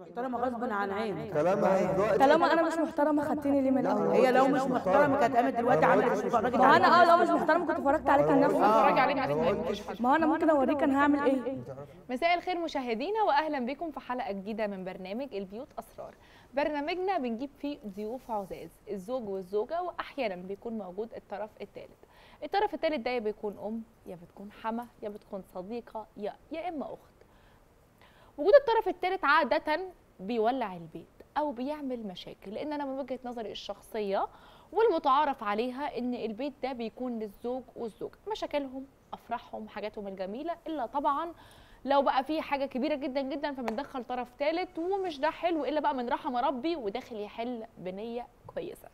محترمه غصب عن عينك. كلامها دلوقتي طالما انا مش محترمه خدتني ليه من الاول؟ هي لو مش محترمه كانت قامت دلوقتي عملت اتفرجت. ما انا لو مش محترمه كنت اتفرجت عليك على نفسي. اتفرجي عليك عليك. ما انا ممكن اوريك انا هعمل ايه. مساء الخير مشاهدينا، واهلا بكم في حلقة جديدة من برنامج البيوت اسرار. برنامجنا بنجيب فيه ضيوف عزاز، الزوج والزوجة، واحيانا بيكون موجود الطرف الثالث. الطرف الثالث ده يا بيكون ام، يا بتكون حما، يا بتكون صديقه، يا اما اخت. وجود الطرف الثالث عادة بيولع البيت أو بيعمل مشاكل، لأن أنا من وجهة نظري الشخصية والمتعارف عليها إن البيت ده بيكون للزوج والزوجة، مشاكلهم، أفراحهم، حاجاتهم الجميلة، إلا طبعا لو بقى في حاجة كبيرة جدا جدا فبندخل طرف ثالث، ومش ده حلو إلا بقى من رحم ربي وداخل يحل بنية كويسة.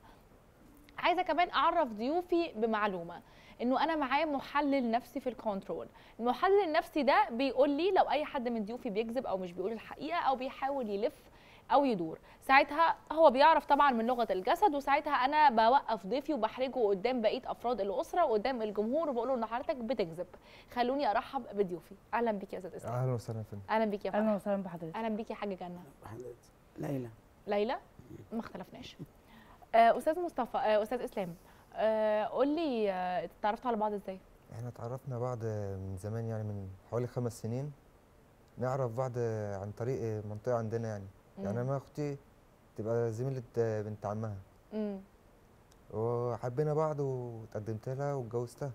عايزة كمان أعرف ضيوفي بمعلومة، انه انا معايا محلل نفسي في الكنترول. المحلل النفسي ده بيقول لي لو اي حد من ضيوفي بيكذب او مش بيقول الحقيقة او بيحاول يلف او يدور، ساعتها هو بيعرف طبعا من لغة الجسد، وساعتها انا بوقف ضيفي وبحرجه قدام بقية افراد الاسرة وقدام الجمهور وبقول له ان حضرتك بتكذب. خلوني ارحب بضيوفي. اهلا بيك يا استاذ اسلام. اهلا وسهلا فندم. اهلا بيك يا فرح. اهلا وسهلا بحضرتك. اهلا بيك يا حاجة جنة. ليلى. ليلى ما اختلفناش. استاذ مصطفى، استاذ اسلام، قول لي اتعرفتوا على بعض ازاي؟ احنا اتعرفنا بعض من زمان، يعني من حوالي 5 سنين نعرف بعض عن طريق منطقة عندنا يعني. يعني انا اختي تبقى زميلة بنت عمها. وحبينا بعض وتقدمت لها واتجوزتها.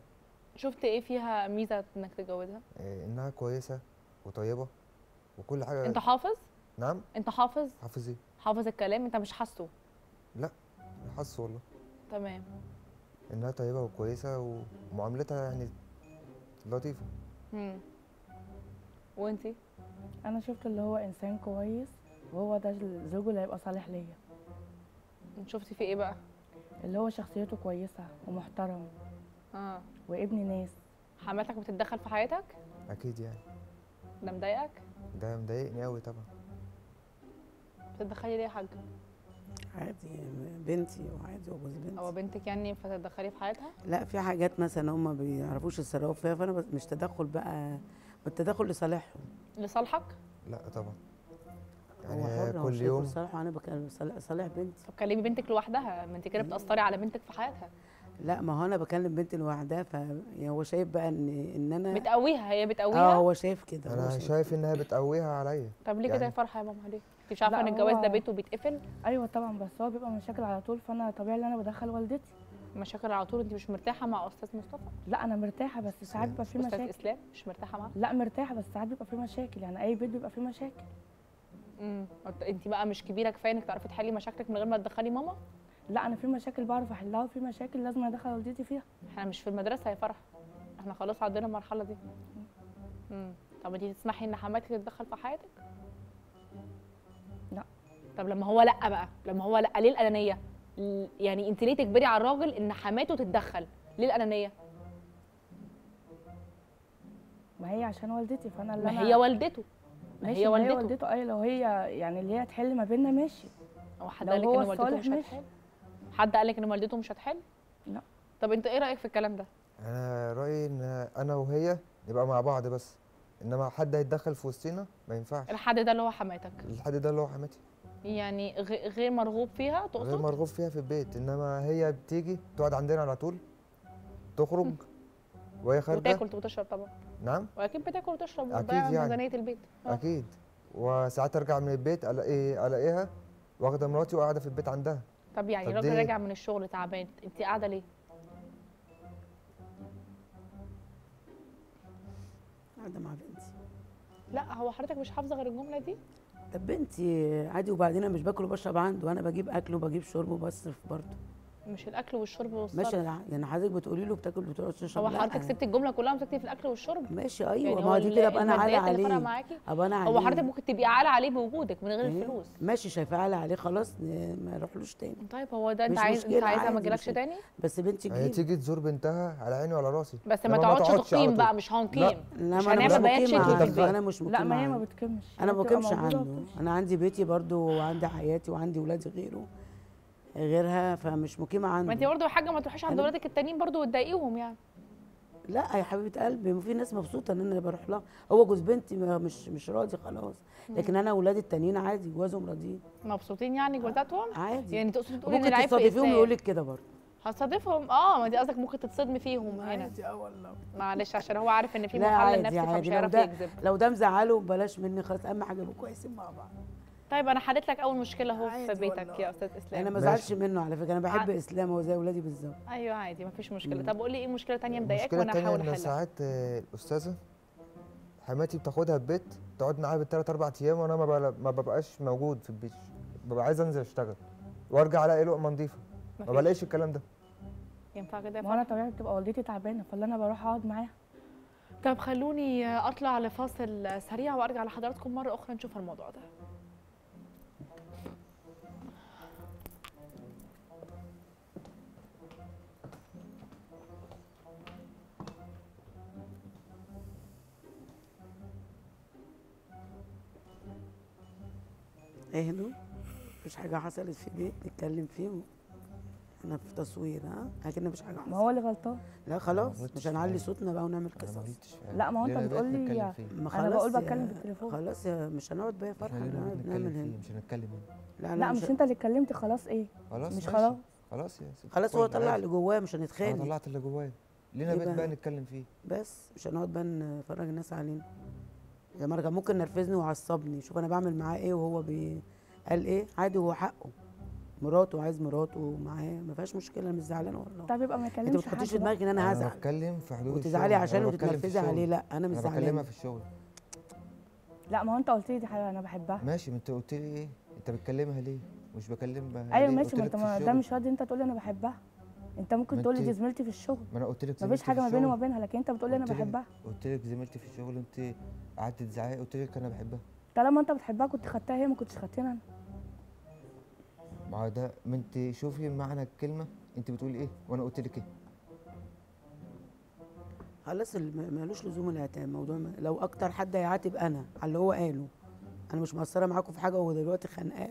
شفت ايه فيها ميزة انك تتجوزها؟ انها كويسة وطيبة وكل حاجة. انت حافظ؟ نعم. انت حافظ؟ حافظ ايه؟ حافظ الكلام، انت مش حاسه؟ لا حاسه والله. تمام. انها طيبة وكويسة ومعاملتها يعني لطيفة. وانتي؟ انا شفت اللي هو انسان كويس، وهو ده الزوج اللي هيبقى صالح ليا. شفتي فيه ايه بقى؟ اللي هو شخصيته كويسة ومحترم. وابن ناس. حماتك بتتدخل في حياتك؟ اكيد يعني. ده مضايقك؟ ده مضايقني قوي طبعا. بتتدخلي ليه يا حاجة؟ عادي بنتي، وعادي وجوز بنتي. هو بنتك يعني فتتدخلي في حياتها؟ لا، في حاجات مثلا هم ما بيعرفوش يتصرفوا فيها، فانا مش تدخل بقى، التدخل لصالحهم. لصالحك؟ لا طبعا. يعني هو حر، كل يوم لصالحه، انا بكلم صالح بنتي. طب كلمي بنتك لوحدها، ما انت كده بتاثري على بنتك في حياتها. لا، ما هو انا بكلم بنتي لوحدها، فهو شايف بقى ان انا بتقويها، هي بتقويها. هو شايف كده. انا شايف انها بتقويها عليا. طب ليه كده يا فرحه يا ماما؟ ليه؟ انت مش عارفه ان الجواز ده بيته بيتقفل؟ ايوه طبعا، بس هو بيبقى مشاكل على طول، فانا طبيعي ان انا بدخل والدتي. مشاكل على طول؟ انت مش مرتاحة مع استاذ مصطفى؟ لا انا مرتاحة، بس ساعات بيبقى في مشاكل. استاذ اسلام مش مرتاحة معاه؟ لا مرتاحة، بس ساعات بيبقى في مشاكل، يعني اي بيت بيبقى فيه مشاكل. انت بقى مش كبيرة كفاية انك تعرفي تحلي مشاكلك من غير ما تدخلي ماما؟ لا انا في مشاكل بعرف احلها، وفي مشاكل لازم ادخل والدتي فيها. احنا مش في المدرسة يا فرح، احنا خلاص عدينا المرحلة دي. طب انت تسمحي ان حماتك تتدخل في حياتك؟ لا. طب لما هو لا بقى، لما هو لا، ليه الانانية؟ يعني انت ليه تجبري على الراجل ان حماته تتدخل؟ ليه الانانية؟ ما هي عشان والدتي، فانا اللي ما هي والدته. ما هي والدته. والدته ايوه، لو هي يعني اللي هي تحل ما بيننا ماشي. هو حد قال لك ان والدته مش هتحل؟ حد قال لك ان والدته مش هتحل؟ لا. طب انت ايه رايك في الكلام ده؟ انا رايي ان انا وهي نبقى مع بعض بس، انما حد هيتدخل في وسطينا ما ينفعش. الحد ده اللي هو حماتك؟ الحد ده اللي هو حماتي. يعني غير مرغوب فيها تقصد؟ غير مرغوب فيها في البيت، انما هي بتيجي تقعد عندنا على طول، تخرج وهي خارجه وتاكل وتشرب طبعا. نعم؟ واكيد بتاكل وتشرب وتضيع يعني ميزانية البيت. اكيد. وساعات ارجع من البيت الاقيها واخده مراتي وقاعدة في البيت عندها. طب يعني الراجل راجع من الشغل تعبان، انت قاعدة ليه؟ قاعدة مع بنتي. لا هو حضرتك مش حافظه غير الجملة دي؟ طب بنتي عادي، وبعدين انا مش باكل وبشرب عنده، انا بجيب اكل وبجيب شرب وبصرف برضه. مش الاكل والشرب والصرف. ماشي، يعني حضرتك بتقولي له بتاكل وبتقعد تشرب. هو حضرتك سبتي الجملة كلها ومسكتي في الاكل والشرب؟ ماشي ايوه، يعني ما دي كده ابقى انا عالة عليه. ابقى انا عليه. هو حضرتك ممكن تبقي عالة عليه بوجودك من غير الفلوس. ماشي، شايفاه عالة عليه خلاص، ما اروحلوش تاني. طيب هو ده انت عايز، انت عايزها ما تجيلكش تاني؟ بس بنتي تجيلي، تيجي تزور بنتها على عيني وعلى راسي، بس ما تقعدش تقيم بقى. مش هنقيم، مش هنعمل بيات شتوي في البيت. انا مش مقيمة. لا ما هي ما بتقيمش. انا ما بقيمش عنده، انا عندي بيتي برده وعندي حياتي وعندي ولادي غيره غيرها، فمش مقيمة عنده. ما انت برضه يا حاجة ما تروحيش عند ولادك التانيين برضه وتضايقيهم يعني. لا يا حبيبه قلبي، ما في ناس مبسوطة ان انا بروح لها. هو جوز بنتي مش راضي خلاص، لكن انا اولادي التانيين عادي جوازهم راضيين. مبسوطين يعني جوازاتهم؟ عادي. يعني تقصدي تقولي ان العيب في ممكن تصادفيهم اسلام؟ يقول لك كده برضه. هتصادفهم؟ ما دي قصدك ممكن تتصدمي فيهم هنا. عادي والله. معلش عشان هو عارف ان في لا محلل عادي نفسي فمش عادي، لو هيعرف ده يكذب. لو ده مزعله بلاش مني خلاص، اهم حاجة يبقوا كويسين مع بعض. طيب انا حلت لك اول مشكلة اهو في بيتك والله. يا استاذ اسلام. انا ما ازعلش منه على فكرة، انا بحب اسلام، هو زي اولادي بالظبط. ايوه عادي مفيش مشكلة. طب قول لي ايه مشكلة ثانية مضايقاك المشكلة وانا التانية هحاول ان احلها. ساعات الاستاذة حماتي بتاخدها البيت تقعد معاها بالثلاث اربع ايام، وانا ما ببقاش موجود في البيت، ببقى عايز انزل اشتغل وارجع الاقي لقمة نظيفة، ما بلاقيش الكلام ده. ينفع كده؟ ما انا طبيعي بتبقى والدتي تعبانة، فاللي انا بروح اقعد معاها. طب خلوني اطلع لفاصل سريع وارجع لحضراتكم مرة اخرى نشوف الموضوع ده. اهدوا، مفيش حاجة حصلت في البيت نتكلم فيه، احنا في تصوير ها، لكن مفيش حاجة حصلت. ما هو اللي غلطان. لا خلاص مش هنعلي صوتنا بقى ونعمل قصص. لا ما هو انت بتقول لي انا بقول بتكلم في التليفون. خلاص مش هنقعد بقى يا فرحه نعمل هنا، مش هنتكلم هنا. لا, لا مش انت اللي اتكلمت خلاص. ايه خلاص مش خلاص خلاص يا ستي، خلاص هو طلع اللي جواه، مش هنتخانق. انا طلعت اللي جوايا، لينا بيت بقى نتكلم فيه، بس مش هنقعد بقى نفرج الناس علينا. يا مرة ممكن نرفزني وعصبني، شوف انا بعمل معاه ايه وهو قال ايه، عادي هو حقه، مراته عايز مراته معاه، ما فيهاش مشكلة، انا مش زعلانة والله. طب يبقى ما يكلمش. انت ما تحطيش في دماغك ان انا هزعل. انا بتكلم في حدود وتزعلي عشان وتتنرفزي عليه، لا انا مش زعلانة. انا بكلمها في الشغل. لا ما هو انت قلت لي دي حاجة انا بحبها. ماشي، ما انت قلت لي ايه؟ انت بتكلمها ليه؟ مش بكلمها. ايوه ماشي، ما انت ده مش راضي انت تقول لي انا بحبها. انت ممكن تقول لي دي زميلتي في الشغل. ما انا قلت لك مفيش حاجة ما بيني وما بينها، لكن انت بتقول لي انا بحبها. قلت لك زميلتي في الشغل، انت قعدت تزعقي، قلت لك انا بحبها. طالما انت بتحبها كنت خدتها هي، ما كنتش خدتني انا. ما ده ما انت شوفي معنى الكلمة، انت بتقولي ايه وانا قلت لك ايه. خلاص مالوش لزوم العتاب الموضوع. لو اكتر حد هيعاتب انا على اللي هو قاله، انا مش مقصرة معاكم في حاجة، وهو دلوقتي خانقاه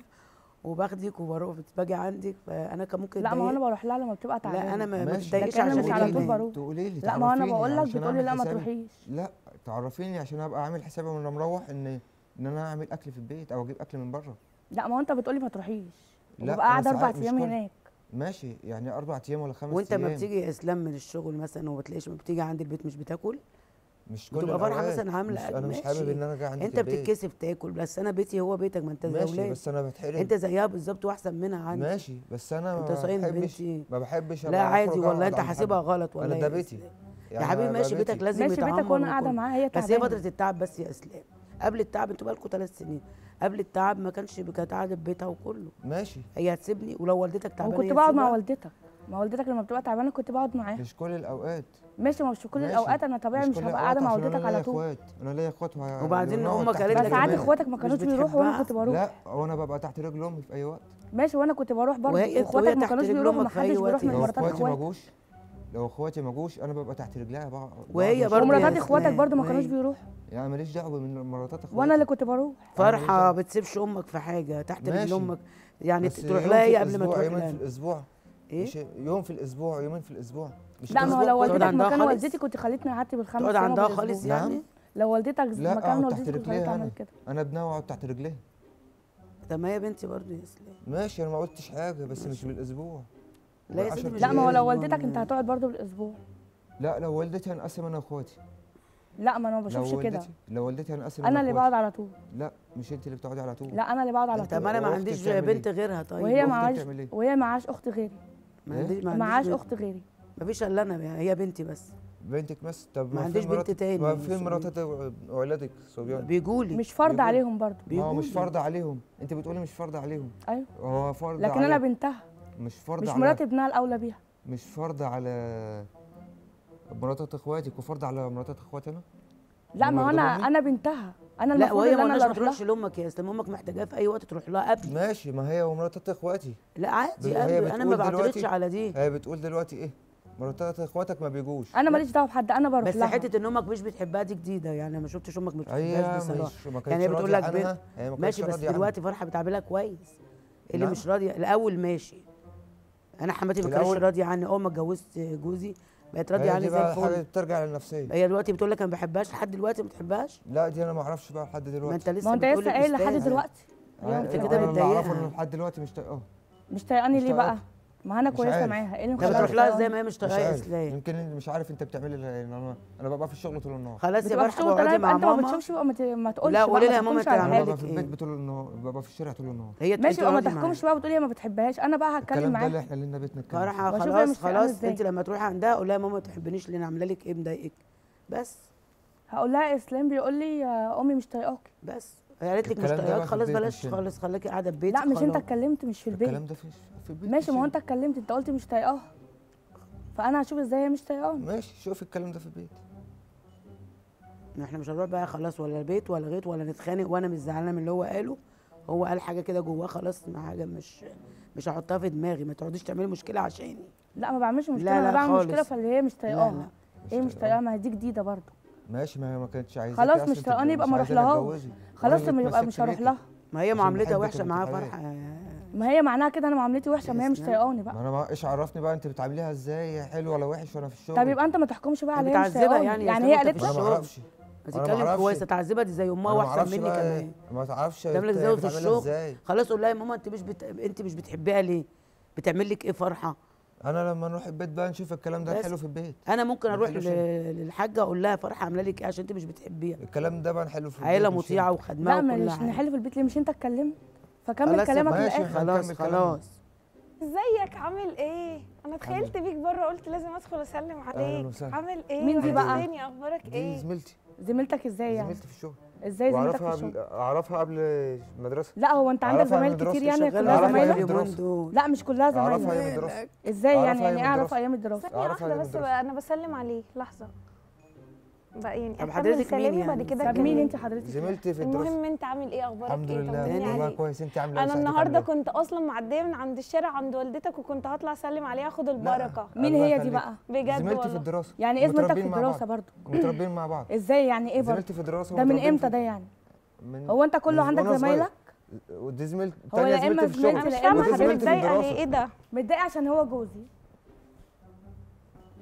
وباخدك وبروح باجي عندك، فانا كان ممكن. لا ما هو انا بروح لها لما بتبقى تعبانة. لا انا ما بتضايقش عشان انا مش على طول بروح. تقولي لي لا ما هو انا بقول لك بتقولي لا ما تروحيش. لا تعرفيني عشان ابقى عامل حسابي وانا مروح ان انا اعمل اكل في البيت او اجيب اكل من بره. لا ما هو انت بتقولي ما تروحيش، وببقى قاعدة 4 ايام هناك. ماشي يعني 4 ايام ولا 5 ايام. وانت ما بتيجي يا اسلام من الشغل مثلا وما بتلاقيش، ما بتيجي عند البيت مش بتاكل؟ مش كل بتبقى فرحه مثلا عامله انا مش حابب ان انا اجي عندك انت بتتكسف تاكل، بس انا بيتي هو بيتك، ما انت زي ماشي بس انا بتحرم. انت زيها بالظبط واحسن منها عندي. ماشي بس انا انت صايم بنتي، ما بحبش. لا عادي والله انت حاسبها غلط والله. انا ده بيتي يعني يا حبيبي. ماشي بيتك لازم ماشي يتعمر، بيتك وانا قاعدة معاها هي تعبانة، بس هي فترة التعب بس يا اسلام. قبل التعب انتوا بقالكم 3 سنين، قبل التعب ما كانش كانت قاعدة في بيتها وكله ماشي. هي هتسيبني ولو والدتك تعبانة؟ وكنت بقعد مع والدتك، ما والدتك لما بتبقى تعبانة كنت بقعد معاها. مش كل الاوقات. ماشي، ما مش في كل الاوقات، انا طبيعي مش هبقى قاعدة مع والدتك على طول. انا ليا اخوات. وبعدين امك قالت لك ساعات اخواتك ما كانوش بيروحوا وانا كنت بروح. لا وانا ببقى تحت رجل امي في اي وقت. ماشي وانا كنت بروح برضه، اخواتك ما كانوش بيروحوا، ما حدش بيروح من مراتات اخواتك. لو اخواتي ما جوش انا ببقى تحت رجلها بقى. وهي برضه ومراتات اخواتك برضه ما كانوش بيروحوا. يعني ماليش دعوه من مراتات اخواتي، وانا اللي كنت بروح. فرحه بتسيبش امك في حاجة، تحت رجل امك يعني، تروح لها هي قبل ما تروح لها. يومين في الاسبوع. ايه؟ مش يوم في الاسبوع، يومين في الاسبوع. مش لا ما هو لو والدتك مكان والدتي كنت خليتني قعدت بالخمس تقعد عندها خالص يعني. لو والدتك مكان والدتي كنت خليتني اعمل كده. انا ابنها واقعد تحت رجليها. طب ما هي بنتي برضه يا اسلام. ماشي انا ما قلتش حاجة، بس مش بالاسبوع. لا يا ستي، لا ما هو لو والدتك انت هتقعد برضه بالاسبوع. لا لو والدتي هنقسم انا واخواتي. لا ما انا ما بشوفش كده. لو والدتي هنقسم انا اللي بقعد على طول. لا مش انت اللي بتقعدي على طول. لا انا اللي بقعد على طول. طب انا ما عنديش بنت غيرها. طيب وهي معاش، وهي معاش اخت غيري. ما معاش اخت غيري. ما فيش الا انا، هي بنتي بس. بنتك بس؟ طب ما عنديش بنت تاني. ما فين مراتات اولادك صبيان؟ بيجولي. مش فرض عليهم برضه. ما هو مش فرض عليهم، انت بتقولي مش فرض عليهم. ايوه هو فرض، لكن انا بنتها. مش فرض، مش مرات ابنها الاولى بيها. مش فرض على مراتات اخواتك وفرض على مراتات اخواتي انا؟ لا ما هو انا بنتها، انا لا المفروض وهي ان ما انا قلناش اللي ما اروح لها. تروحش لامك يا اسلام، امك محتاجاها في اي وقت تروح لها قبل. ماشي، ما هي ومراتات اخواتي. لا عادي هي قبل، انا ما بتقول بعترضش دلوقتي- على دي. هي بتقول دلوقتي ايه؟ مراتات اخواتك ما بيجوش. انا ماليش دعوه بحد، انا بروح بس لها. حتة ان امك مش بتحبها دي جديدة، يعني ما شفتش امك ما هي بتحبهاش بصراحة. مش ما يعني كانتش هي بتقول راضية لك بنت عنها، هي ما كانتش ماشي، بس راضية عنها. دلوقتي فرحه بتعاملها كويس. اللي نعم. مش راضية الاول ماشي، انا حماتي ما كانتش الأول- راضية عني اول ما اتجوزت جوزي، بقت راضية عليه زي الفل. حاجة بترجع للنفسيه. هي دلوقتي بتقول لك انا ما بحبهاش لحد دلوقتي. ما بتحبهاش؟ لا دي انا ما اعرفش بقى لحد دلوقتي. ما انت لسه ما انت لسه قايل لحد دلوقتي. انت كده بتضايقها. اعرفه لحد دلوقتي مش طايقاها. مش طايقاني ليه بقى؟ ما انا كويسة معاها، ايه اللي مخليها؟ بتروح لها ازاي ما هي مش طايقاها اسلام؟ يمكن مش عارف انت بتعملي ايه. انا ببقى في الشغل طول النهار. خلاص يا مرحبا اقعدي مع انت ماما. ما بتشوفش بقى، ما تقولش. لا قولي لها يا ماما انت عامله لك ايه. في البيت بطول النهار، ببقى في الشارع طول النهار. هي ماشي بقى، ما تحكمش بقى وتقولي ما بتحبهاش. انا بقى هتكلم معاها. ده اللي احنا لنا بيت نتكلم. فرحه خلاص خلاص، انت لما تروحي عندها قولي لها يا ماما ما تحبنيش ليه، انا عامله لك ايه مضايقك؟ بس هقول لها اسلام بيقول لي امي مش طايقاكي. بس هي قالت لك مش طايقاك، خلاص بلاش خالص، خليكي قاعدة في بيتك. لا مش انت اتكلمت مش في البيت. الكلام ده في البيت. ماشي، ما هو انت اتكلمت، انت قلت مش طايقاها، فانا هشوف ازاي هي مش طايقاني. ماشي، شوف الكلام ده في البيت. احنا مش هنروح بقى خلاص، ولا البيت ولا غيط ولا نتخانق، وانا مش زعلانة من اللي هو قاله. هو قال حاجة كده جواه، خلاص ما حاجة مش هحطها في دماغي. ما تقعديش تعملي مشكلة عشاني. لا ما بعملش مشكلة، انا بعمل مشكلة فاللي هي مش طايقاها. ايه مش طايقاها؟ ما هي دي جديدة برضه. ماشي، ما هي ما كانتش عايزاك خلاص مش طايقاني يبقى ما اروح لهاش. خلاص يبقى مش هروح لها. ما هي معاملتها وحشة معاها فرحه. ما هي معناها كده انا معاملتي وحشة، ما هي مش طايقاني بقى. ما انا ايش عرفني بقى انت بتعامليها ازاي، حلو ولا وحش وانا في الشغل؟ طب يبقى انت ما تحكمش بقى عليها مش طايقاني. يعني هي قالت لك. انا ما اعرفش. تتكلم كويس، تعذبها دي زي امها واحسن مني كمان. ما تعرفش تعمل ازاي في الشغل. خلاص قول لها يا ماما انت مش بتحبيها ليه؟ بتعمل لك ايه فرحه؟ انا لما نروح البيت بقى نشوف الكلام ده نحله في البيت. انا ممكن اروح للحاجة اقول لها فرحه عامله لك ايه عشان انت مش بتحبيها. الكلام ده بقى نحله في البيت. عيله مطيعة وخدمه وكل حاجة. لا مش نحله في البيت ليه؟ مش انت اتكلمت؟ فكمل كلامك للاخر. خلاص خلاص. ازيك عامل ايه؟ انا اتخيلت بيك بره، قلت لازم ادخل اسلم عليك. عامل ايه؟ مين دي بقى؟ اخبارك ايه؟ دي زميلتي. زميلتك ازاي يعني؟ زميلتي في الشغل. ازاي زميلتك في الشغل؟ اعرفها قبل المدرسة. لا هو انت عندك زمايل كتير يعني؟ كلها زمايلك؟ لا مش كلها زمايلك. اعرفها ايام الدراسة. ازاي يعني؟ يعني اعرف ايام الدراسة؟ ثانية واحدة بس، انا بسلم عليه لحظة بقى يعني. طب حضرتك مين يعني؟ بعد كده طب مين انت حضرتك؟ زميلتي في الدراسة. المهم انت عامل ايه؟ اخبارك ايه؟ الحمد لله والله كويس. انت عامله ايه؟ انا النهارده كنت اصلا معدية من عند الشارع عند والدتك، وكنت هطلع اسلم عليها اخد البركة. مين هي دي بقى؟ بجد زميلتي في الدراسة. يعني ايه زميلتك في الدراسة برضه؟ متربيين مع بعض. ازاي يعني ايه برضه؟ زميلتي في الدراسة. ده من امتى ده يعني؟ هو انت كله عندك زمايلك؟ ودي زميلتي الثانية، زميلتي في الشغل. انا مش فاهمه انت متضايقة ليه؟ ايه ده؟ متضايقة عشان هو جوزي.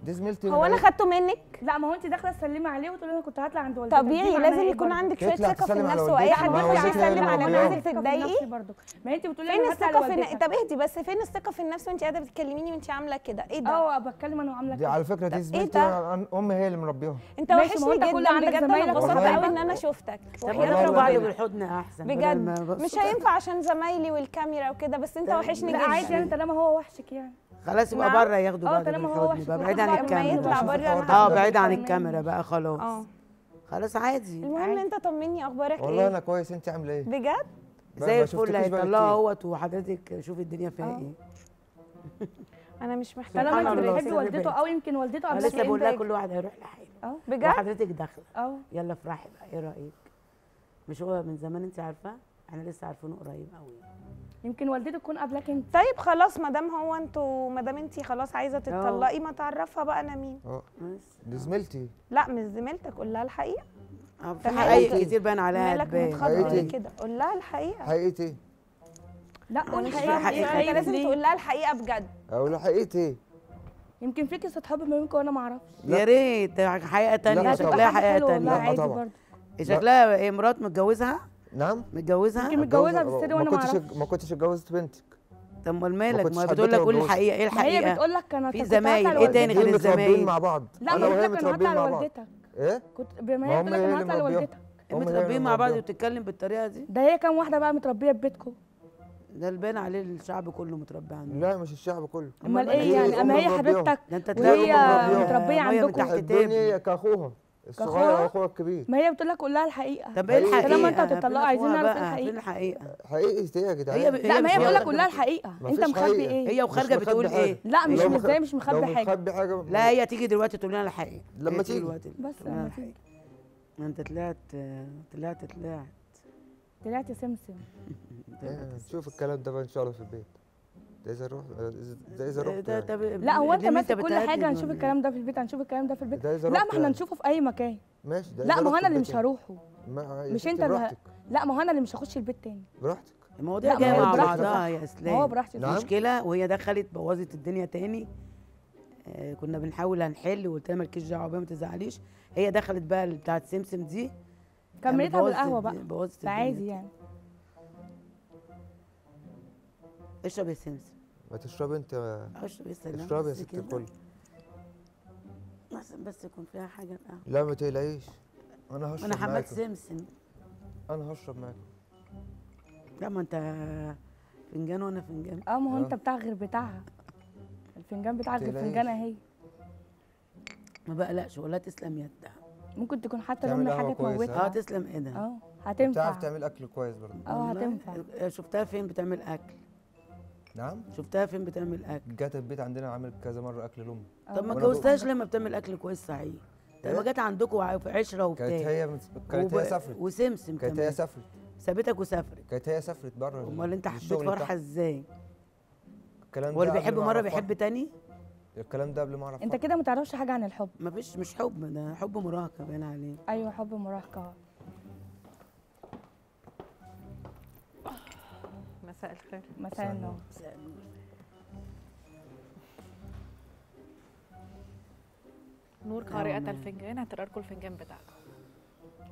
دي زميلتي. هو انا خدته منك؟ لا ما هو انت داخله تسلمي عليه وتقولي انا كنت هطلع عند والدتك. طبيعي لازم يكون عندك شوية ثقة في النفس، واي حد يخش يسلم على نفسك تتضايقي ما انت بتقولي فين الثقة في طب اهدي بس، فين الثقة في النفس وانت قاعدة بتكلميني وانت عامله كده؟ ايه ده؟ اه بتكلم انا وعامله كده. دي على فكرة دي زميلتي، امي هي اللي مربيها. انت وحشني جدا بجد، انا اتبسطت قوي ان انا شفتك. طب نضرب بعض بالحضن احسن بجد، مش هينفع عشان زمايلي والكاميرا وكده، بس انت وحشني جدا. لا عادي يعني طالما هو وحشك يعني خلاص يبقى بره ياخدوا بعض بالحضن، يبقى بعيد عن الكاميرا. بعيد عن الكاميرا بقى خلاص. خلاص عادي. المهم انت طمني اخبارك ايه؟ والله انا كويس، انت عامله ايه؟ بجد؟ زي الفل. هيطلعها اهوت وحضرتك شوفي الدنيا فيها ايه. انا مش محتاجه. طالما انت بتحبي والدته قوي يمكن والدته قبلك. لسه بقول لها كل واحد هيروح لحاله. بجد؟ وحضرتك داخله. يلا افرحي بقى، ايه رايك؟ مش هو من زمان انت عارفاه؟ احنا لسه عارفينه قريب قوي. يمكن والدتك تكون قبلك انت. طيب خلاص، ما دام هو انتوا، ما دام انت خلاص عايزه تتطلقي ما تعرفها بقى انا مين. دي زميلتي. لا مش زميلتك، قول لها الحقيقة. في حقائق كتير باين عليها. مالك متخض ليه كده؟ قول لها الحقيقة. حقيقة ايه؟ لا قول الحقيقة. انت لازم تقول لها الحقيقة بجد. اقول لها حقيقة ايه؟ يمكن في قصة حب ما بينكم وانا ما اعرفش. يا ريت حقيقة ثانية. شكلها حقيقة ثانية. طبعا. شكلها ايه؟ مرات متجوزها؟ نعم متجوزها؟ يمكن متجوزها بالسر وانا ما اعرفش. ما كنتش اتجوزت بنتك. طب امال مالك؟ ما بتقول لك قول الحقيقة. ايه الحقيقة؟ هي بتقول لك انا في زمايل. ايه تاني غير الزمايل؟ متربيين مع بعض. لا ما بتقول لك انا هطلع لوالدتك. ايه؟ كنت بما هي بتقول لك انا هطلع لوالدتك. متربيين مع بعض وبتتكلم بالطريقة دي؟ ده هي كام واحدة بقى متربيه في بيتكم؟ ده اللي باين عليه الشعب كله متربي عنده. لا مش الشعب كله. امال ايه يعني؟ اما هي حبيبتك وهي متربيه عندكم. الدنيا كاخوها الصغير واخوها الكبير. ما هي بتقول لك قول لها الحقيقة. طب ايه الحقيقة؟ طالما انت هتطلقوا عايزين نعرف الحقيقة. فين الحقيقة؟ حقيقة ايه يا جدعان؟ لا ما هي بتقول لك قول لها الحقيقة. انت مخبي ايه؟ هي وخارجه بتقول ايه؟ لا مش ازاي مش مخبي حاجة. مخبي حاجة. لا هي تيجي دلوقتي تقول لنا الحقيقة. لما تيجي بس لما تيجي. ما انت طلعت طلعت طلعت طلعت سمسم. شوف الكلام ده بقى ان شاء الله في البيت. ده اذا روح، ده اذا رحت. لا هو انت ماسك كل حاجة. هنشوف الكلام ده في البيت، هنشوف الكلام ده في البيت. لا ما احنا نشوفه في اي مكان. ماشي. لا ما هو انا اللي مش هروحه. مش انت اللي. لا ما هو انا اللي مش هخش البيت تاني. براحتك. المواضيع جاية مع بعضها يا اسلام. هو براحتك. مشكلة وهي دخلت بوظت الدنيا تاني. كنا بنحاول هنحل، وقلت لها مالكيش دعوه بيها ما تزعليش. هي دخلت بقى بتاعت سمسم دي كملتها بالقهوة بقى، بوظت عادي يعني. اشرب يا سمسم. ما تشربي انت. اشرب يا سلام. اشربي يا ست الكل. بس يكون فيها حاجة القهوة. لا ما تقلقيش، انا هشرب. انا حماد سمسم. انا هشرب معاكم. لا ما انت فنجان وانا فنجان. ما هو انت بتاع غير بتاعها، الفنجان بتاعك غير فنجانها هي. ما بقلقش ولا تسلم يدها. ممكن تكون حتى لما حاجة تموتها. تسلم ايدها. هتنفع. بتعرف تعمل اكل كويس برضه. هتنفع. شفتها فين بتعمل اكل؟ نعم؟ شفتها فين بتعمل اكل؟ جت البيت عندنا عملت كذا مرة اكل لامي. طب ما اتجوزتهاش لما بتعمل اكل كويس صحيح؟ طب ما جت عندكم في عشرة وبتاع. كانت هي سافرت. وسمسم كمان. كانت هي سافرت. سابتك وسافرت. كانت هي سافرت بره. امال انت حبيت فرحه ازاي؟ الكلام ده هو اللي بيحب مرة بيحب تاني؟ الكلام ده قبل ما اعرف. انت كده ما تعرفش حاجة عن الحب. مفيش، مش حب، ده حب مراهقة باين عليه. ايوه حب مراهقة. مساء الخير. مساء النور. مساء النور. نور قارئة الفنجان هتقرا لكم الفنجان بتاعكم.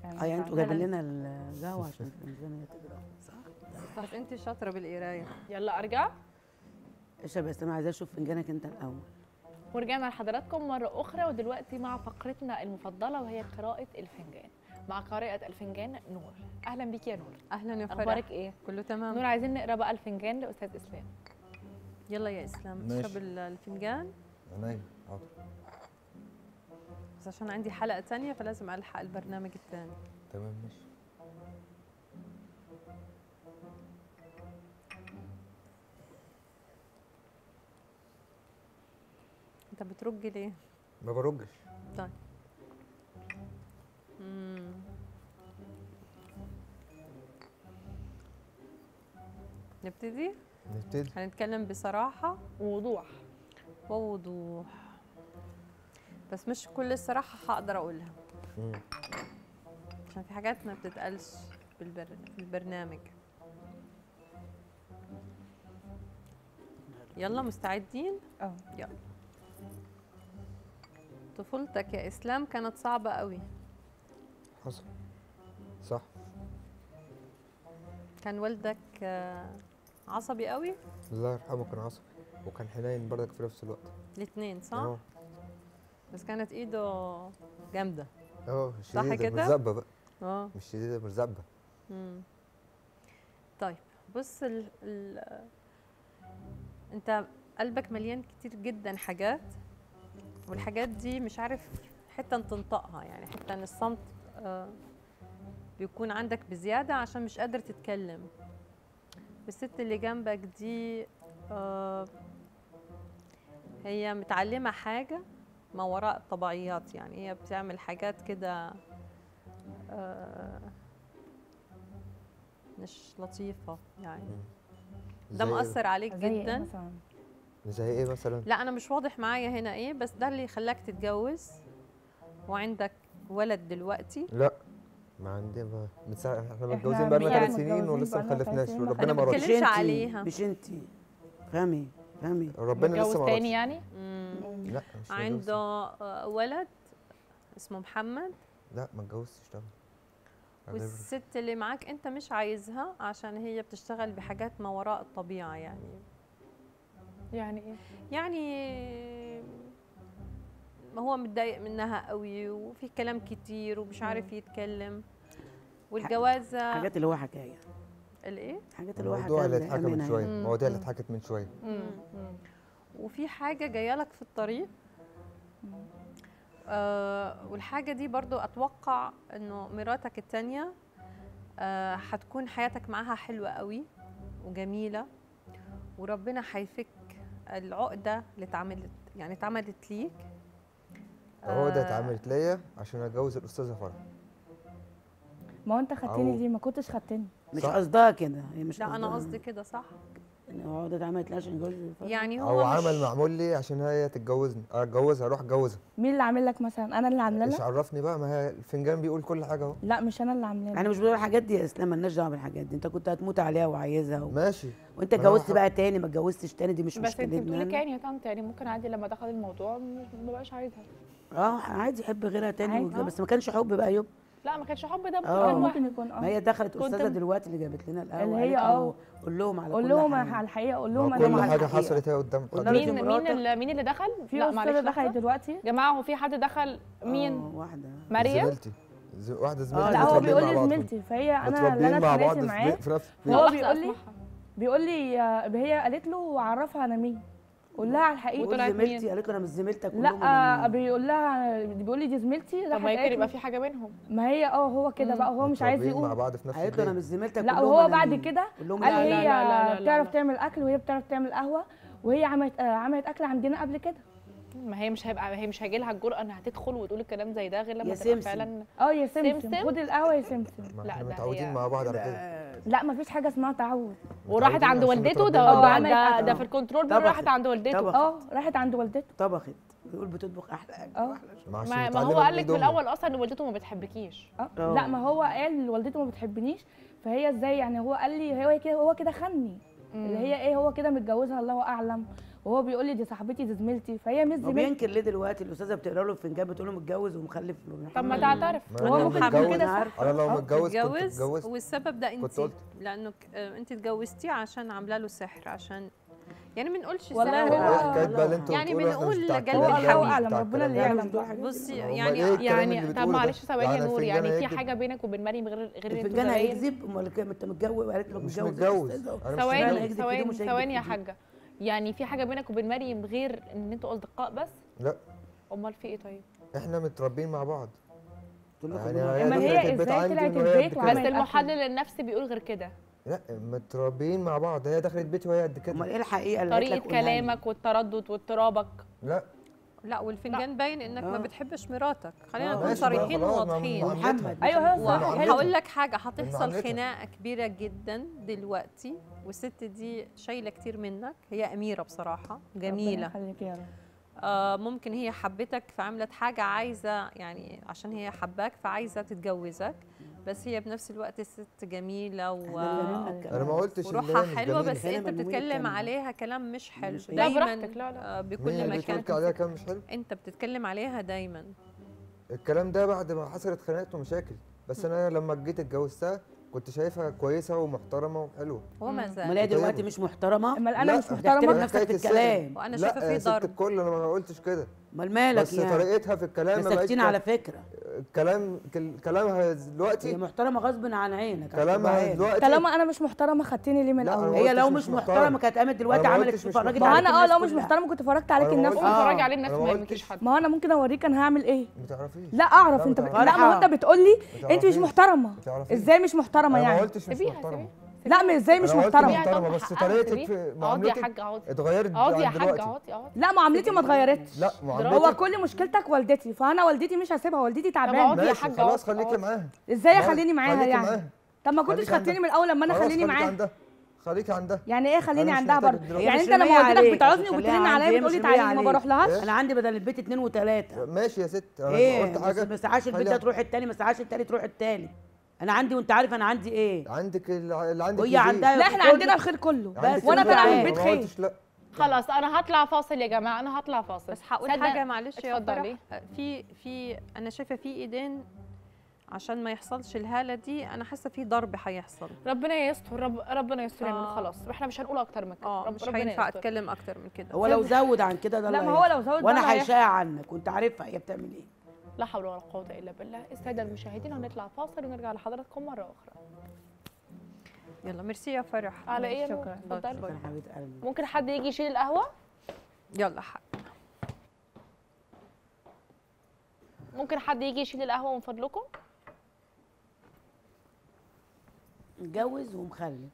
يعني انتوا جايبين لنا القهوة عشان الفنجان هي تقرا، صح؟ بس انت شاطرة بالقرايه. يلا ارجع. اشرب يا اسلام، عايزه اشوف فنجانك انت الاول. ورجعنا لحضراتكم مرة اخرى، ودلوقتي مع فقرتنا المفضلة وهي قراءة الفنجان. مع قارئة الفنجان نور. اهلا بيك يا نور. اهلا يا فرح. اخبارك ايه؟ كله تمام. نور عايزين نقرا بقى الفنجان لاستاذ اسلام. يلا يا اسلام اشرب الفنجان. عينيا حاضر. بس عشان عندي حلقة ثانية فلازم الحق البرنامج الثاني. تمام ماشي. انت بترج ليه؟ ما برجش. طيب. نبتدي؟ نبتدي. هنتكلم بصراحة ووضوح. ووضوح. بس مش كل الصراحة هقدر أقولها. عشان في حاجات ما بتتقالش في البرنامج. يلا مستعدين؟ يلا. طفولتك يا إسلام كانت صعبة قوي. حصل. صح. كان والدك عصبي قوي؟ الله يرحمه كان عصبي وكان حنين برضك في نفس الوقت. الاثنين صح؟ بس كانت ايده جامدة. شديدة، صح كده؟ مرزبه بقى. مش شديدة، مرزبه. طيب بص انت قلبك مليان كتير جدا حاجات، والحاجات دي مش عارف حتى تنطقها، يعني حتى ان الصمت بيكون عندك بزيادة عشان مش قادر تتكلم. الست اللي جنبك دي هي متعلمة حاجة ما وراء الطبيعيات، يعني هي بتعمل حاجات كده مش لطيفة يعني. ده مأثر عليك جدا. زي ايه مثلا؟ لا انا مش واضح معايا هنا ايه، بس ده اللي خلاك تتجوز وعندك ولد دلوقتي. لا ما عندي، ما احنا متجوزين بقالنا 3 سنين ولسه ما خلفناش وربنا ما رضاش. مش عليها. مش انت فهمي فهمي، ربنا لسه ما رضاش. تاني يعني؟ لا مش عنده ولد اسمه محمد. لا ما اتجوزتش طبعا. والست اللي معاك انت مش عايزها عشان هي بتشتغل بحاجات ما وراء الطبيعة. يعني يعني ايه؟ يعني هو متضايق منها قوي وفي كلام كتير ومش عارف يتكلم. والجوازه حاجات اللي هو حكاية الايه؟ حاجات اللي هو حكاية الموضوع اللي اتحكى من شوية، المواضيع اللي اتحكت من شوية. وفي حاجة جاية لك في الطريق، والحاجة دي برضو اتوقع انه مراتك الثانية هتكون حياتك معاها حلوة قوي وجميلة، وربنا هيفك العقدة اللي اتعملت، يعني اتعملت ليك. العقدة اتعملت ليا عشان اتجوز الاستاذة فرح. ما هو انت خدتني ليه؟ ما كنتش خدتني. مش قصدها كده هي، مش لا انا قصدي كده صح. ان هو عقده اتعملت لها عشان يتجوز؟ يعني هو عمل معمول لي عشان هي تتجوزني، اتجوزها، اروح اتجوزها. مين اللي عامل لك مثلا؟ انا اللي عامله لك؟ مش عرفني بقى، ما هي الفنجان بيقول كل حاجة اهو. لا مش انا اللي عامله لك. احنا مش بنقول الحاجات دي يا اسلام، مالناش دعوه بالحاجات دي. انت كنت هتموت عليها وعايزها ماشي، وانت اتجوزت بقى تاني ما اتجوزتش تاني، دي مش مشكلتنا. بس انت بتقولي كان يا طنط يعني ممكن عادي لما دخل الموضوع ما بقاش عايزها. عادي يحب غيرها تاني، بس ما كانش حب بقى يبقى. لا ما كانش حب، ده ممكن يكون ما هي دخلت استاذه دلوقتي اللي جابت لنا القهوة اللي هي قول لهم على قول لهم على الحقيقة، قول لهم كل حاجة حصلت هي قدام. مين اللي دخل؟ في استاذه دخلت دلوقتي يا جماعة. هو في حد دخل؟ مين؟ واحدة مريم، زميلتي، واحدة زميلتي. لا هو بيقول لي زميلتي، فهي انا اللي انا اتخانقت معاه. هو بيقول لي هي قالت له عرفها انا مين، قول لها على الحقيقة. وطلعت زميلتي قالت له انا مش زميلتك. لا بيقول لها، بيقول لي دي زميلتي. طب ما يمكن يبقى في حاجة بينهم. ما هي هو كده بقى، هو مش عايز يقول مع بعض في نفس قالت له انا مش زميلتك. لا وهو بعد كده قال هي بتعرف تعمل اكل وهي بتعرف تعمل قهوة، وهي عملت اكل عندنا قبل كده. ما هي مش هيبقى، هي مش هيجي لها الجرأة انها تدخل وتقول الكلام زي ده غير لما تبقى فعلا. يا سمسم خد القهوة يا سمسم. لا احنا متعودين مع بعض على كده. لا ما فيش حاجة اسمها تعود. وراحت عند والدته، ده ده في الكنترول بيقول راحت عند والدته. راحت عند والدته، طبخت، بيقول بتطبخ احلى اكل. ما هو قال لك في الاول اصلا ان والدته ما بتحبكيش. لا ما هو قال والدته ما بتحبنيش، فهي ازاي يعني؟ هو قال لي هو كده، هو كده خني اللي هي ايه، هو كده متجوزها الله اعلم، وهو بيقول لي دي صاحبتي دي زميلتي، فهي مش زميلتي. بينكر ليه دلوقتي؟ الاستاذة بتقرا له الفنجان بتقول له متجوز ومخلف. طب ما تعترف. هو ممكن يكون كده صح. انا لو متجوز كنت اتجوزت. والسبب ده انت، لانك انت اتجوزتيه عشان عامله له سحر، عشان يعني ما بنقولش سحر يعني بنقول قلب الحبيب. اعلم ربنا اللي يعلم. بصي يعني طب معلش ثواني يا نور، يعني في حاجة بينك وبين مريم غير الفنجان هيكذب؟ امال انت متجوز؟ وقالت لك متجوز. ثواني ثواني ثواني يا حاجة، يعني في حاجة بينك وبين مريم غير ان انتوا اصدقاء بس؟ لا. امال في ايه طيب؟ احنا متربيين مع بعض. يعني هي ازاي طلعت البيت؟ بس المحلل النفسي بيقول غير كده. لا متربيين مع بعض، هي دخلت بيتي وهي قد كده. امال ايه الحقيقة اللي طريقه كلامك والتردد واضطرابك؟ لا لا، والفنجان باين انك ما بتحبش مراتك. خلينا نكون صريحين وواضحين. محمد ايوه هو هقول لك حاجة، هتحصل خناقه كبيرة جدا دلوقتي، والست دي شايله كتير منك، هي اميره بصراحة جميلة. ممكن هي حبتك فعملت حاجة عايزه، يعني عشان هي حباك فعايزه تتجوزك، بس هي بنفس الوقت ست جميلة انا ما قلتش وروحها حلوة، بس انت بتتكلم عليها كلام مش حلو دايما. لا لا بكل مكان بتقول عليها كلام مش حلو، انت بتتكلم عليها دايما. الكلام ده بعد ما حصلت خناقات ومشاكل، بس انا لما جيت اتجوزتها كنت شايفها كويسة ومحترمه وحلوه. هو ما زال. امال هي دلوقتي مش محترمه؟ امال انا مش محترمه؟ نفسك في الكلام. وانا شايفه في ضرب. ست الكل، انا ما قلتش كده. امال مالك بس يعني؟ طريقتها في الكلام ما ساكتين على فكرة. الكلام كلامها دلوقتي هي محترمه غصب عن عينك. كلامها دلوقتي طالما انا مش محترمه خدتني ليه من الاول؟ هي لو مش محترمه كانت قامت دلوقتي عملت اتفرجت عليك. ما انا لو مش محترمه كنت اتفرجت عليك الناس. اتفرجي عليه الناس ما يهمكيش حد. ما انا ممكن اوريك انا هعمل ايه. ما تعرفيش. لا اعرف انت لا ما هو انت بتقول لي انت مش محترمه. ازاي مش محترمه يعني؟ ما قلتش مش محترمه. لا ما ازاي مش محترمه؟ محترمه بس طريقتك في معاملتك اتغيرت. اقعدي يا حاج اقعدي. لا معاملتي ما اتغيرتش. لا معاملتك هو كل مشكلتك والدتي، فانا والدتي مش هسيبها، والدتي تعبانة. ماشي خلاص خليكي معاها. ازاي اخليني معاها يعني؟ طب ما كنتش خدتني من الاول لما انا خليني معاها. خليكي عندها. يعني ايه خليني عندها برضه؟ يعني انت لما والدتك بتعوزني وبترن عليا بتقولي تعالي ما بروحلهاش؟ انا عندي بدل البيت 2 و3. ماشي يا ست، انا قلت حاجة. ما ساعاش البيت ده تروح التاني، ما ساعاش التاني تروح التالت. انا عندي وانت عارف انا عندي ايه. عندك اللي عندك. وهي عندها. لا احنا عندنا الخير كله، بس وانا طالعه من البيت خير. لا خلاص انا هطلع فاصل يا جماعة، انا هطلع فاصل. بس هقول حاجة معلش يا فرح. في انا شايفه في ايدين عشان ما يحصلش الهالة دي، انا حاسه في ضرب هيحصل. ربنا يستر، ربنا يستر يا نور. خلاص احنا مش هنقول اكتر من كده. مش هينفع اتكلم اكتر من كده. هو لو زود عن كده ده لا، ما هو لو زود وانا هيشاع عنك وانت عارفها هي بتعمل ايه. لا حول ولا قوة إلا بالله. السادة المشاهدين هنطلع فاصل ونرجع لحضراتكم مرة أخرى. يلا ميرسي يا فرح. على إيه؟ شكرا. اتفضلي. ممكن حد يجي يشيل القهوة؟ يلا حق. ممكن حد يجي يشيل القهوة من فضلكم؟ متجوز ومخلف.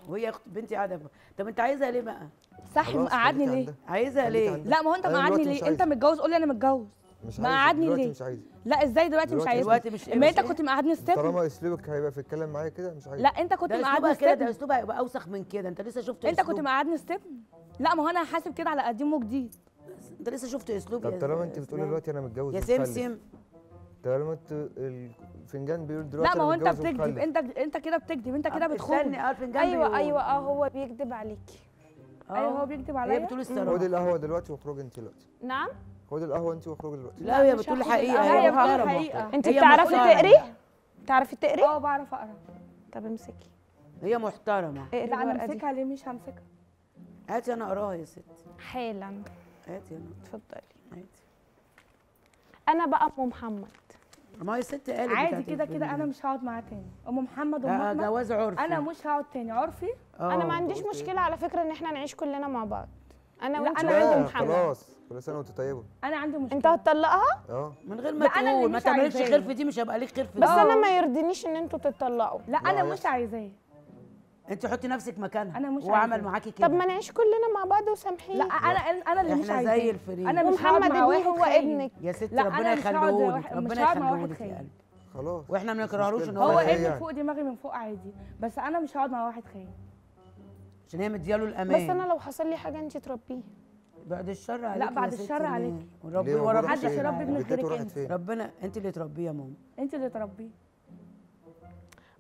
وهي بنتي قاعدة. طب أنت عايزها ليه بقى؟ صح، مقعدني ليه؟ عايزها ليه؟ لا ما هو أنت مقعدني ليه؟ أنت متجوز قول لي أنا متجوز. مش ما عايزك قعدني دلوقتي، ليه؟ مش عايزك. لا ازاي دلوقتي مش عايزني؟ دلوقتي مش ما انت كنت مقعدني استبن. طالما اسلوبك هيبقى في الكلام معايا كده مش عايزك. لا انت كنت ده مقعدني اسلوبها كده، ده استبن. اسلوبها هيبقى اوسخ من كده. انت لسه شفت انت كنت أسلوب. مقعدني استبن. لا ما هو انا هحاسب كده على قديم وجديد. انت لسه شفت اسلوب. طب طالما انت بتقولي دلوقتي انا متجوز يا ومخلف. سمسم، طالما انت الفنجان بيقول دلوقتي لا ما هو انا انت متجوز بتكذب، ومخلف. انت كده بتكذب، انت كده بتخون. استني، الفنجان ايوه بيقول. ايوه هو بيكذب عليكي. ايوه هو بيكذب هي عليا. بتقول الصراحة. خدي القهوة دلوقتي واخرجي انت دلوقتي. نعم خدي القهوة انت واخرجي دلوقتي. لا هي مش بتقول هاخد الحقيقة، القهوة. هي هي بتقول محترمه. الحقيقة. انت هي بتعرفي محترمة. تقري؟ بتعرفي تقري؟ بعرف اقرا. طب امسكي. هي محترمه. اقري لا انا الورقة دي امسكها ليه؟ مش همسكها. هاتي انا اقراها يا ستي حالا. هاتي انا. اتفضلي. هاتي. انا بقى ام محمد. ما هي الست قالت عادي كده كده انا مش هقعد معاه تاني. ام محمد وام احمد جواز عرفي. انا مش هقعد تاني عرفي. انا ما عنديش مشكلة على فكرة ان احنا نعيش كلنا مع بعض. انا وانت أنا وعند عندي محمد. خلاص كل سنة وانت طيبة. انا عندي مشكلة. انت هتطلقها؟ من غير ما تقول ما تعملش خير في دي، مش هيبقى ليك خير في دي. بس انا ما يرضينيش ان انتوا تتطلقوا. لا انا مش عايزاه. انت حطي نفسك مكانها. انا مش هو عمل معاكي كده. طب ما نعيش كلنا مع بعض وسامحين. لا انا اللي مش عايزاه. احنا زي الفريق. انا مش هقعد ومحمد مع ابني واحد هو ابنك يا ستي، ربنا يخليهولك، ربنا يخليهولك يا قلبي. خلاص واحنا ما نكرهلوش ان هو ابني فوق دماغي من فوق عادي، بس انا مش هقعد مع واحد خاين عشان هي مدياله الامان. بس انا لو حصل لي حاجة انت تربيه. بعد الشر عليك. لا بعد الشر عليك. وربنا وربنا محدش يربي ابنك غيرك انت. ربنا انت اللي تربيه يا ماما، انت اللي تربيه.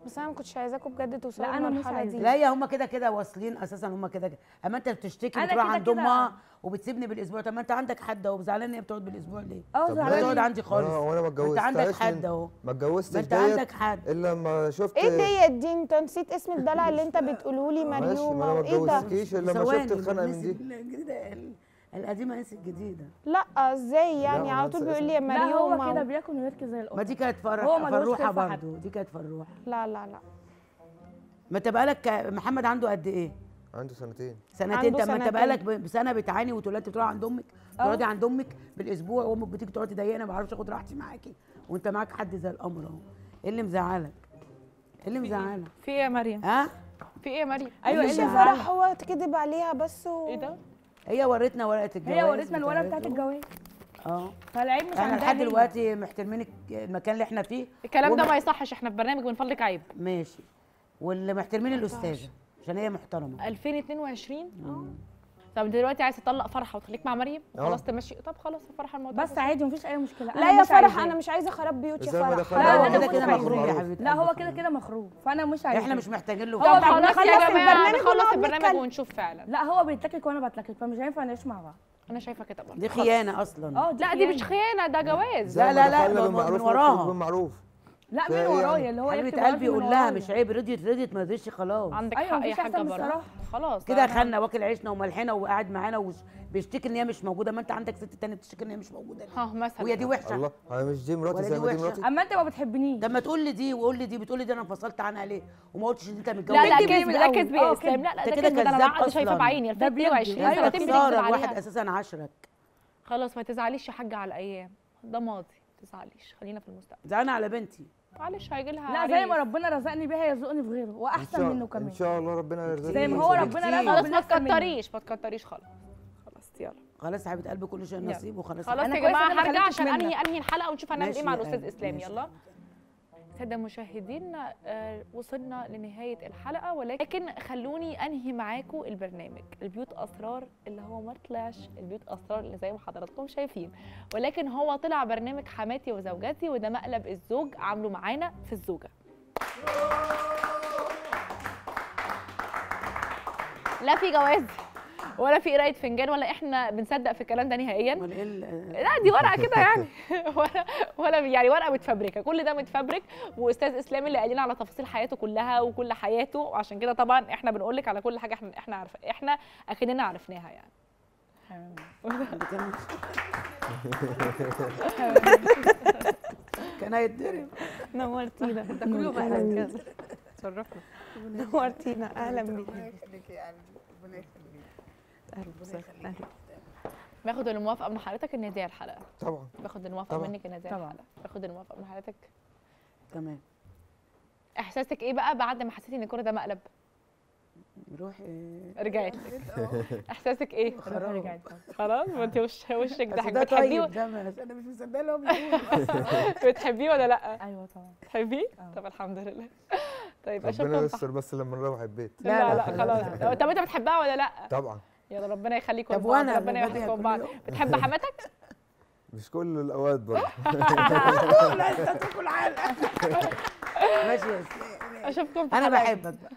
بس انا ما كنتش عايزاكم بجد توصلوا للمرحلة دي. لا يا هما كده كده واصلين اساسا، هما كده كده. اما انت بتشتكي بتروح عند امها وبتسيبني بالاسبوع، طب ما انت عندك حد اهو. زعلان ان هي بتقعد بالاسبوع ليه؟ زعلان بتقعد عندي خالص. وانا ما اتجوزتش. انت عندك حد اهو. ما اتجوزتش. ما انت عندك حد. الا لما شفت ايه ديت دي؟ انت نسيت اسم الدلع اللي انت بتقوله لي مريومه. وايه ده؟ ما اتجوزتكيش الا لما شفت الخنقه من دي. الجديدة القديمة انسى الجديدة. لا ازاي يعني؟ على طول بيقول لي يا مريومه. لا هو كده بياكل ويركز زي القطة. ما دي كانت فروحه برضه، دي كانت فروحه. لا لا لا ما انت بقالك محمد عنده قد ايه؟ عنده سنتين. سنتين. طب ما انت بقالك بسنة بتعاني وتقول انت بتروح عند امك، تقعدي عند امك بالاسبوع وامك بتيجي تقعد تضايقنا، ما بعرفش اخد راحتي معاكي، وانت معاك حد زي القمر اهو. ايه اللي مزعلك؟ ايه اللي مزعلك؟ في ايه يا مريم؟ ها؟ في ايه يا مريم؟ ايوه مش يا فرح هو تكذب عليها بس ايه ده؟ هي وريتنا ورقة الجواز. هي وريتنا الورقة بتاعت الجواز. فالعيب مش عندها. احنا لحد دلوقتي محترمين المكان اللي احنا فيه. الكلام ده ما يصحش، احنا في برنامج من فضلك عيب. ماشي. واللي محترمين الاستاذة عشان هي محترمه. 2022. طب دلوقتي عايز تطلق فرحه وتخليك مع مريم وخلاص تمشي؟ طب خلاص يا فرحه الموضوع بس عادي مفيش اي مشكلة. لا يا فرح انا مش عايزه خراب بيوت يا فرح. لا هو كده كده مخروب يا حبيبتي. لا هو كده كده مخروب، فانا مش عايزه. احنا مش محتاجين له. طب خلاص يا جماعة نخلص البرنامج ونشوف فعلا. لا هو بيتلكك وانا بتلكك، فمش هينفع نعيش مع بعض. انا شايفه كده برضه. دي خيانة اصلا. لا دي مش خيانة، ده جواز. لا لا لا من وراها. بالمعروف. لا من ورايا اللي هو حبيبه قلبي يقول لها مش عيب. رضيت رضيت، ما رضيتش خلاص. عندك حق يا حاجة برضه. خلاص كده خدنا واكل عيشنا وملحنا وقاعد معانا وبيشتكي ان هي مش موجودة. ما انت عندك ست تانية بتشتكي ان هي مش موجودة ليه؟ ها مثلا. وهي دي وحشة. الله هي مش دي مراتي زي ما دي مراتي. اما انت ما بتحبنيش. طب ما تقول لي دي وقول لي دي، بتقول لي دي انا انفصلت عنها ليه وما قلتش ان انت متجوز؟ لا لا كذب، لا كذب يا اسلام. لا لا ده كذب، ده انا بعد شايفه بعيني 2022 سنتين بتكذب عليها. واحد اساسا عشرك. خلاص ما تزعليش يا حاجة على الايام، ده ماضي، ما تزعليش، خلينا في المستقبل. زعلانة على بنتي. معلش هيجي لها. لا زي ما ربنا رزقني بيها يرزقني في غيره واحسن منه كمان. ان شاء الله ربنا يرزقك زي ما هو ربنا رزقه. خلاص ما تكتريش، ما تكتريش خلاص. خلاص يلا خلاص يا حبيبه قلبي كل شيء نصيب وخلاص. خلاص يا جماعة هرجع عشان انهي الحلقة ونشوف هنعمل ايه مع الاستاذ اسلام. يلا ساده مشاهدين، وصلنا لنهاية الحلقة، ولكن خلوني انهي معاكم البرنامج البيوت اسرار اللي هو ما طلعش البيوت اسرار اللي زي ما حضراتكم شايفين، ولكن هو طلع برنامج حماتي وزوجاتي، وده مقلب الزوج عامله معانا في الزوجة. لا في جواز ولا في قرايه فنجان ولا احنا بنصدق في الكلام ده نهائيا. لا دي ورقة كده يعني ولا يعني ورقة متفبركه، كل ده متفبرك، واستاذ اسلام اللي قال لنا على تفاصيل حياته كلها وكل حياته، وعشان كده طبعا احنا بنقول لك على كل حاجة احنا عارفه، احنا اكننا عرفناها يعني. كان هيتضرب. نورتينا. ده كله مقلب كده. تشرفنا. نورتينا، اهلا بيك. ربنا يخليك يا قلبي، ربنا يخليك. اهلا وسهلا. باخد الموافقة من حضرتك ان دي الحلقة. طبعا باخد الموافقة منك ان دي الحلقة. باخد الموافقة من حضرتك. تمام. احساسك ايه بقى بعد ما حسيتي ان كل ده مقلب؟ روحي رجعت لك. احساسك ايه؟ خلاص رجعت. خلاص، ما انت وشك بس ضحك. ده بتحبيه؟ طيب، ده انا مش مصدقه اللي هو بيقوله. بتحبيه ولا لا؟ ايوه طبعا. بتحبيه؟ آه. طب الحمد لله. طيب ربنا اشوفكم يستر بس لما نروح البيت. لا لا خلاص. طب انت بتحبها ولا لا؟ طبعا. يلا ربنا يخليكم طب لبعض، وأنا ربنا ببيع يحفظكم كل بعض. يوم. بتحب حماتك؟ مش كل الاوقات برضه. لا انت تاكل علقه. ماشي يا اسلام. اشوفكم في انا حلقة بحبك بقى.